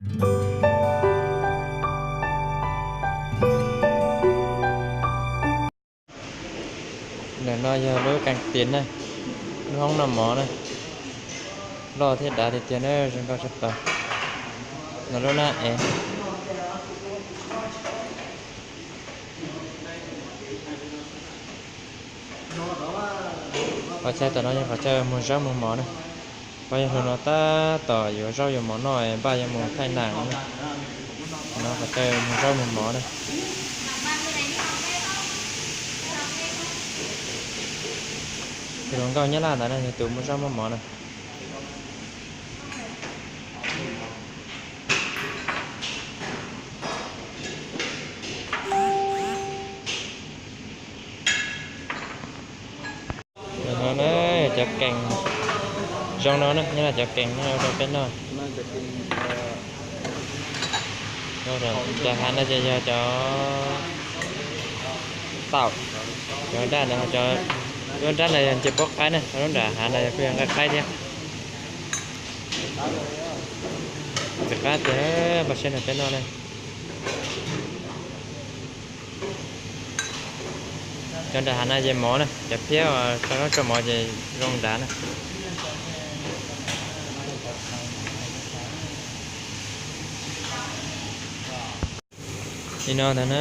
Ntawm no yog lub kas tias na, lub hoob noj mov na, loj thiab dav tiag tiag na, zoo nkauj tshaj plaws. No lub nab es. Qhov chaw tom no yog qhov chaw muag zaub muag mov na. Pab yawg hluas no tab tom yuav zaub yuav mov noj, npaj yuav mus thaij nam na. No qhov chaw muag zaub muag mov na. Tus hluas nkauj Nyab Laj ntawd na yog tus muag zaub muag mov na. No na, cov kees zoo no na, nyob no cov kees no rau peb noj. Nram hav no ces yog cov taum, cov daj ntawd, lub nrab no yog nce puab qaib na, lub nram hav no kuj yog nqaij qaib thiab. Ntxim qab tiag, npaj siab nrog peb noj na. Cov nram hav no ces mov na, cov phiab tso zaub tso mov ces zoo nrad na. Li no ntag na,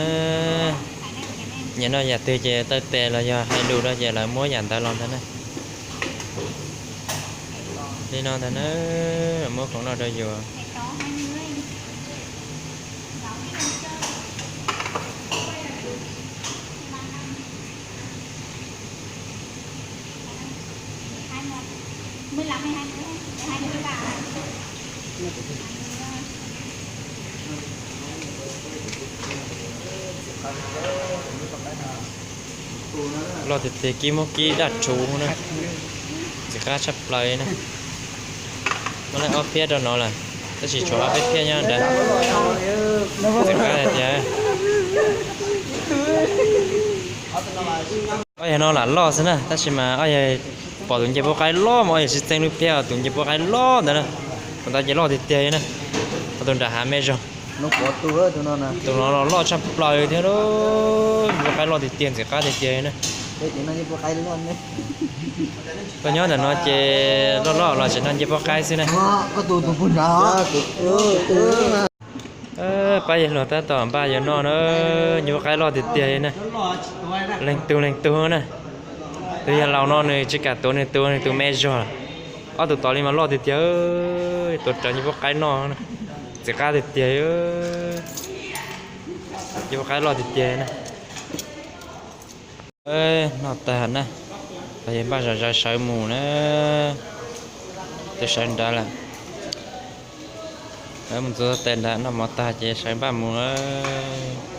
nyiam noj yam twg ces taw tes los yog hais lus rau ces lawv muab yam ntawd los ntag na. Li no ntag na, muab khoom noj rau yus. Loj tiag tiag, kib muab kib daj rhuv na. Ntxim qab tshaj plaws na. Muab laib ob phiab rau no lawm, tab sis tshuav ob peb phiab nyob ntawd. Ntxim qab tiag. Ob yawg no lam loj xwb na, tab sis mas ob yawg pom tus nce puab qaib loj mas ob yawg tsis txeeb lub phiab tus nce puab qaib loj ntawd na. Tus ntawd ces loj tiag tiag na, ho tus nram hav me zog. Tus no los loj tshaj plaws thiab, nce puab qaib loj tiag tiag, ntxim qab tiag tiag na. Koj nyob ntawm no ces loj loj los tseem noj nce puab qaib xwb na. Pab yawg hluas tab tom npaj yuav noj na, nce puab qaib loj tiag tiag na. Leej tug leej tug na. Tus yawg laus no nws tsis kam tuav nws tus, nws tus me zog. Ob tug tod li mas loj tiag tiag, tuav rawv nce puab qaib noj, ntxim qab tiag tiag. Nce puab qaib loj tiag tiag na. Noj tag na, los yog npaj zom zaws sawv mus na. Tus sawv nrad lawm. Mus txog tes nrad noj mov tag ces sawv npaj mus lawm.